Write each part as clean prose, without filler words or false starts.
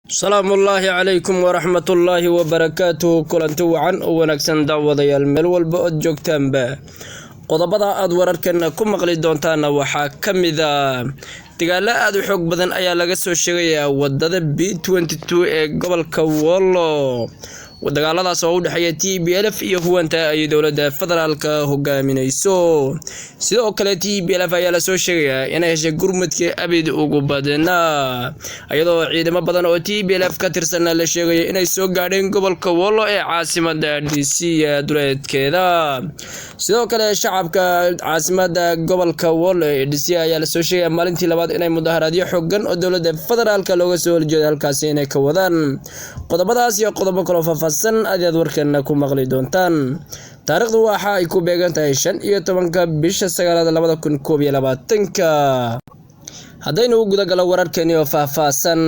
Salaamullaahi calaykum waraxmatullaahi wabarakaatuhu. Kulanti wacan oo wanaagsan, daawadayaal, meel walba ood joogtaanba. Qodobada aad wararkana ku maqli doontaana waxaa ka mid a dagaalo aada u xoog badan ayaa laga soo sheegayaa wadada B22 ee gobolka Wollo. Dagaaladaas oo u dhexeeya TPLF iyo huwanta ay dowladda federaalka hogaaminayso. Sidoo kale TPLF ayaa lasoo sheegayaa inay heshay gurmudkii abid ugu badnaa, iyadoo ciidamo badan oo TPLF ka tirsanna la sheegayo inay soo gaadheen gobolka Wollo ee caasimada DC duleedkeeda. Sidoo kale shacabka caasimada gobolka Wollo ee DC ayaa lasoo sheegaya maalintii labaad inay mudaharaadyo xooggan oo dowladda federaalka looga soo horjeedo halkaasi inay ka wadaan. Qodobadaas iyo qodobo kaloo faahfaahsan ayaad warkeena ku maqli doontaan. Taariikhdu waxa ay ku beegan tahay 15-ka bisha sagaalaad 2021-ka. Haddaynu u gudagalo wararkeeni oo faahfaahsan,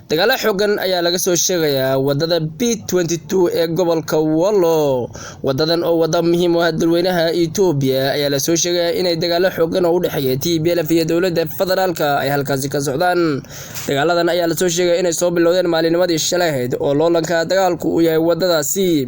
dagaalo xoogan ayaa laga soo sheegayaa wadada B22 ee gobolka Wollo. Wadadan oo wada muhiim u ah dadweynaha Itoobiya ayaa lasoo sheegayaa inay dagaalo xoogan oo u dhexeeya TPLF iyo dowladda federaalka ay halkaasi ka socdaan. Dagaaladan ayaa lasoo sheegaya inay soo bilowdeen maalinimadii shalay ahayd oo loolanka dagaalku uu yahay wadadaasi.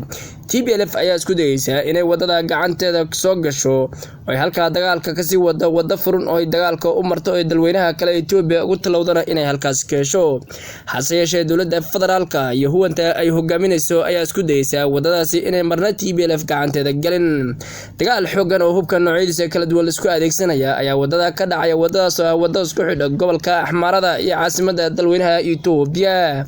TPLF ayaa isku dayeysa inay wadada gacanteeda soo gasho, ay halkaa dagaalka kasii wado, wado furan oo ay dagaalka u marto oo dalweynaha kale Itoobiya ugu talowdana inay halkaasi ka hesho. Hase yeeshee dowladda federaalka iyo huwanta ay hogaaminayso ayaa isku dayeysa wadadaasi inay marna TPLF gacanteeda gelin. Dagaal xoogan oo hubka noocyadiisa kala duwan laisku adeegsanaya ayaa wadada ka dhacaya, wadadaas oo ah wadada isku xidha gobolka Axmaarada iyo caasimada dalweynaha Itoobiya.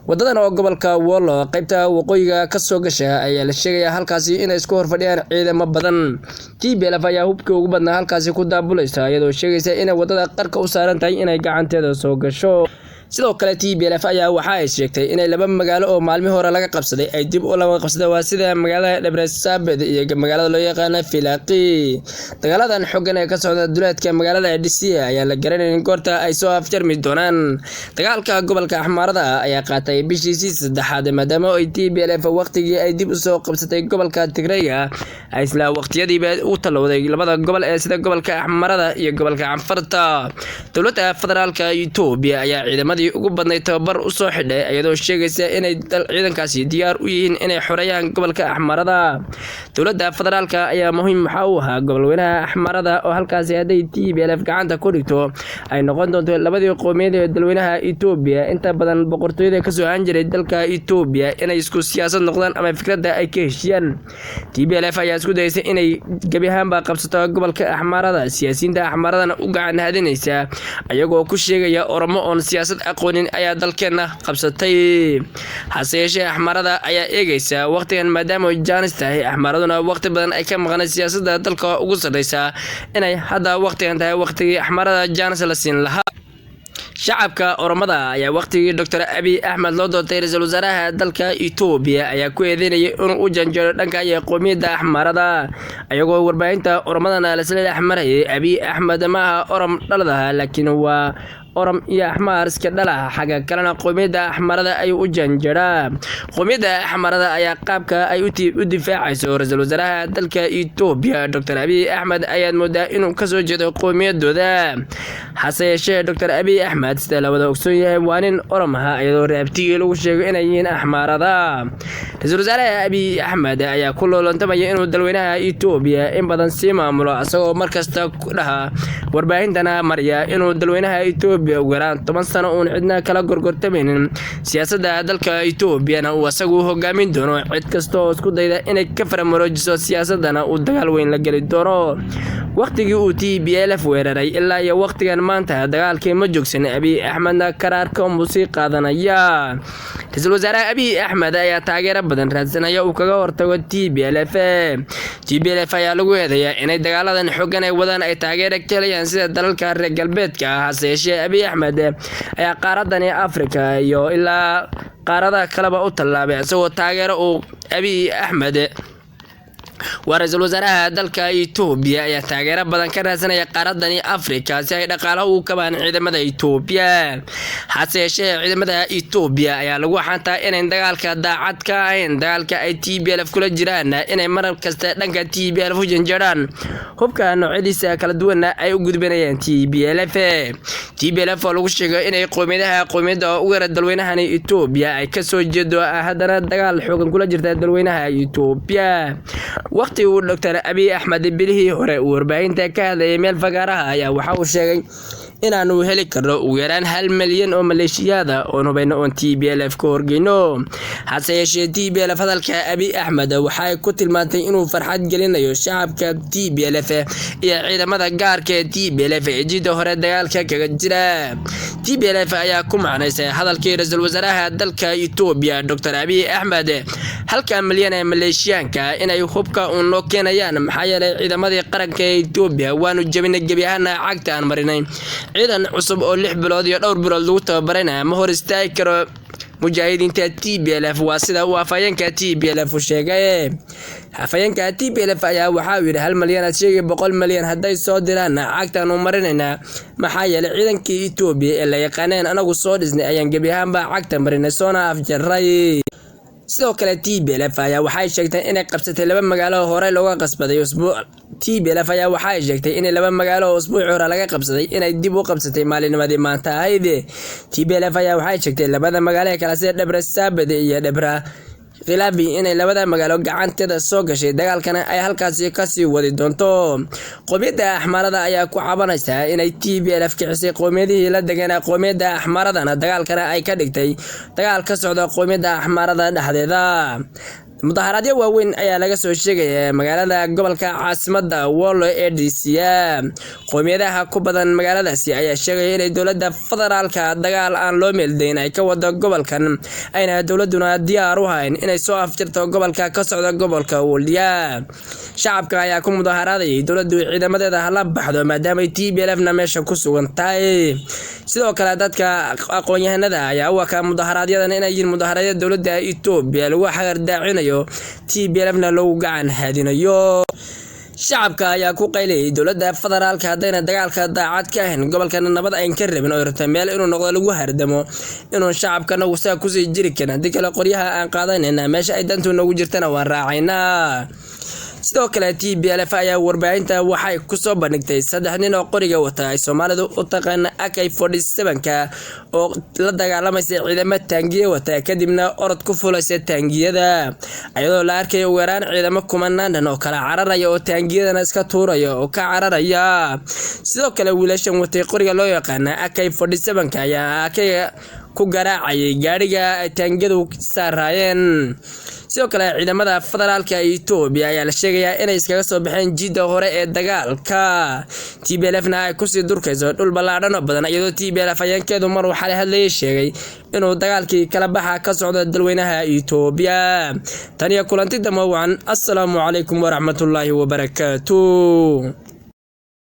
Wadadan oo gobolka Wollo qaybta waqooyiga kasoo gasha ayaa la sheegayaa halkaasi inay isku horfadhiyaan ciidamo badan. TPLF ayaa hubkii ugu badnaa halkaasi ku daabulaysa, iyadoo sheegaysa inay wadada qarka u saaran tahay inay gacanteeda soo gasho. Sidoo kale TPLF ayaa waxa ay sheegtay inay laba magaalo oo maalmihii hore laga qabsaday ay dib u laga qabsaday, waa sida magaalada Debresabed iyo magaalada loo yaqaano Filaqi. Dagaaladan xooggan ee ka socda duleedka magaalada Adisia ayaa la garanayn goorta ay soo afjarmi doonaan. Dagaalka gobolka Axmaarada ayaa qaatay bishiisii saddexaad, maadaama ay TPLF waqtigii ay dib usoo qabsatay gobolka Tigrayga ay isla waqtiyadiiba u talowday labada gobol ee sida gobolka Axmaarada iyo gobolka Canfarta. Dowladda federaalka Itoobiya ayaa ciidamadii ugu badnay tababar usoo xidhay, iyadoo sheegaysa inay ciidankaasi diyaar u yihiin inay xoreeyaan gobolka Axmaarada. Dowladda federaalka ayaa muhiim waxaa u ahaa gobolweynaha Axmaarada, oo halkaasi hadday TPLF gacanta ku dhigto ay noqon doonto labadii qowmiyaed ee dalweynaha Itoobiya inta badan boqortooyada kasoo ahaan jiray dalka Itoobiya inay isku siyaasad noqdaan ama fikradda ay ka heshiiyaan. TPLF ayaa isku dayeysay inay gebi ahaanba qabsato gobolka Axmaarada, siyaasiyiinta Axmaaradana u gacan hadinaysa, ayagoo ku sheegaya Oromo oon siyaasad aqoonin ayaa dalkeena qabsatay. Hase yeeshee Axmaarada ayaa eegaysa waqtigan, maadaama jaanis tahay, Axmaaraduna waqti badan ay ka maqnay siyaasadda dalka ugu sarreysa, inay hadda waqtigan tahay waqtigii Axmaarada jaanis la siin lahaa. Shacabka Oromada ayaa waqtigii Doctor Abiy Axmed loo doortay ra-iisul wasaaraha dalka Itoobiya ayaa ku eedeynayay inuu u janjeero dhanka iyo qowmiyadda Axmaarada, ayagoo warbaahinta Oromadana lasla dhex marayay Abiy Axmed maaha Orom dhaladaha, laakiin waa Orom iyo Axmaar iska dhalaha. Xagga kalena qowmiyadda Axmarada ayuu u janjeeraa. Qowmiyadda Axmarada ayaa qaabka ay u difaacayso ra-iisul wasaaraha dalka Itoobiya Doctor Abiy Axmed ayaad moodaa inuu kasoo jeedo qowmiyadooda. Hase yeeshee Doctor Abiy Axmed, sida la wada ogsoon yahay, waa nin Orom ah, iyadoo reabtigii lagu sheego inay yihiin Axmaarada. Ra-iisul wasaaraha Abiy Axmed ayaa ku loolantamaya inuu dalweynaha Itoobiya in badan sii maamulo, isagoo markasta ku dhaha warbaahintana mariya inuu dalweynaha Itoobiya ugu yaraan 10 sano uun cidna kala gorgortamaynin, siyaasadda dalka Itoobiyana uu asagu hogaamin doono, cid kasta oo isku dayda inay ka faramoroojiso siyaasadana uu dagaal weyn la geli doono. Waqtigii uu TPLF weeraray ilaa iyo waqtigan maanta dagaalkii ma joogsan, Abiy Axmedna karaarka unbuu sii qaadanaya. Ra-iisul wasaaraha Abiy Axmed ayaa taageero badan raadsanaya uu kaga hortago TPLF. TPLF ayaa lagu eedeeyaa inay dagaaladan xooggan ay wadaan ay taageero ka helayaan sida dalalka reer galbeedka ah. Hase yeeshee Abiy Axmed ayaa qaaradani Afrika iyo ilaa qaaradaha kaleba u tallaabay, isagoo taageero uu Abiy Axmed Waa ra-iisul wasaaraha dalka Itoobiya ayaa taageero badan ka raadsanaya qaaradani Afrika si ay dhaqaalaha ugu kabaan ciidamada Itoobiya. Hase yeeshee ciidamada Itoobiya ayaa lagu xantaa inay dagaalka daacad ka ahayn, dagaalka ay TPLF kula jiraan inay marar kasta dhanka TPLF u janjeeraan, hubka noocyadiisa kala duwanna ay u gudbinayaan TPLF. TPLF oo lagu sheegay inay qowmiyadaha qowmiyadda ugu yara dalweynahani Itoobiya ay kasoo jeedo, haddana dagaal xoogan kula jirta dalweynaha Itoobiya. Waqti uu Dr. Abiy Axmed bilihii hore uu warbaahinta ka hadlayay meel fagaaraha ayaa waxa uu sheegay inaanu heli karno ugu yaraan 1 milyan oo maleeshiyaada oon hubayno oon TPLF ka horgeyno. Hase yeeshee TPLF hadalka Abiy Axmed waxay ku tilmaantay inuu farxad gelinayo shacabka TPLF iyo ciidamada gaarka ee TPLF ee jidda hore dagaalka kaga jira. TPLF ayaa ku macnaysay hadalkii ra-iisul wasaaraha dalka Itoobiya Dr. Abiy Axmed halka milyan ee maleeshiyaanka inay hubka uun noo keenayaan, maxaa yeelay ciidamadii qaranka ee Itoobiya waanu jebinay, gebi ahaana cagta aan marinay. Ciidan cusub oo 6 bilood iyo dhowr bilood lagu tababarayna ma hor istaagi karo mujaahidiinta TPLF, waa sida uu afhayeenka TPLF u sheegay. Afhayeenka TPLF ayaa waxa uu yidhi 1 malyan aad sheegay, 100 malyan hadday soo diraan cagtaan u marinaynaa, maxaa yeelay ciidankii Itoobiya ee la yaqaaneen anagu soo dhisnay ayaan gebi ahaanba cagta marinay soona afjaray. Sidoo kale TPLF ayaa waxay sheegtay inay qabsatay 2 magaalo oo hore looga qasbaday usbuuc. TPLF ayaa waxay sheegtay inay 2 magaalo oo usbuucii hore laga qabsaday inay dib u qabsatay maalinimadii maanta ahayd. TPLF ayaa waxay sheegtay labada magaalo ee kala sida Debra Sabad iyo Debra Khilaafi inay labada magaalo gacanteeda soo gashay, dagaalkana ay halkaasi kasii wadi doonto. Qowmiyadda Axmaarada ayaa ku cabanaysa inay TPLF kicisay qowmiyadihii la deganaa qowmiyadda Axmaaradana, dagaalkana ay ka dhigtay dagaal ka socda qowmiyadda Axmaarada dhexdeeda. Mudaharaadyo waaweyn ayaa laga soo sheegaya magaalada gobolka caasimadda Wollo ee Disiya. Qowmiyadaha ku badan magaaladaasi ayaa sheegaya inay dowladda federaalka dagaal aan loo meeldayn ay ka wado gobolkan, ayna dowladuna diyaar u hayn inay soo afjarto gobolka ka socda gobolka Woldiya. Shacabka ayaa ku mudaharaadayay dowladdu ciidamadeeda hala baxdo maadaama TPLF-na meesha ku sugan tahay. Sidoo kale dadka aqoon-yahanada ayaa u arkaa mudaharaadyadaan inay yihiin mudaharaadyada dowladda Itoobiya lagu xagardaacinayo, TPLF-na lagu gacan haadinayo. Shacabka ayaa ku qaylayay dowladda federaalka haddayna dagaalka daacad ka ahayn, gobolkana nabad ayn ka rabin oo rabta meel inuu noqdo lagu hardamo, inuu shacabkana saa kusii jiri karin. Haddii kale qoryaha aan qaadanayna meesha ay dantu noogu jirtana waan raacaynaa. Sidoo kale TPLF ayaa warbaahinta waxay ku soo bandhigtay 3 nin oo qoriga wata ay Soomaalidu u taqaan AK-47ka oo la dagaalamaysa ciidamo taangiye wata, kadibna orod ku fulaysa taangiyada, iyadoo la arkay ugu yaraan ciidamo kumanaan oo kala cararaya oo taangiyadana iska tuuraya oo ka cararaya. Sidoo kale wiilashan watay qoriga loo yaqaan AK-47ka ayaa AK ku garaacayay gaadhiga ay taangiyadu saaraayeen. Sidoo kale ciidamada federaalka Itoobiya ayaa la sheegayaa inay iskaga soo baxeen jidda hore ee dagaalka, TPLF-na ay kusii durkayso dhul ballaadhan oo badan, iyadoo TPLF hayeenkeedu mar uu xalay hadlayay sheegay inuu dagaalkii kala baxa ka socdo dalweynaha Itoobiya. Tan iyo kulanti dambe wacan, assalaamu calaykum waraxmatullaahi wabarakaatu.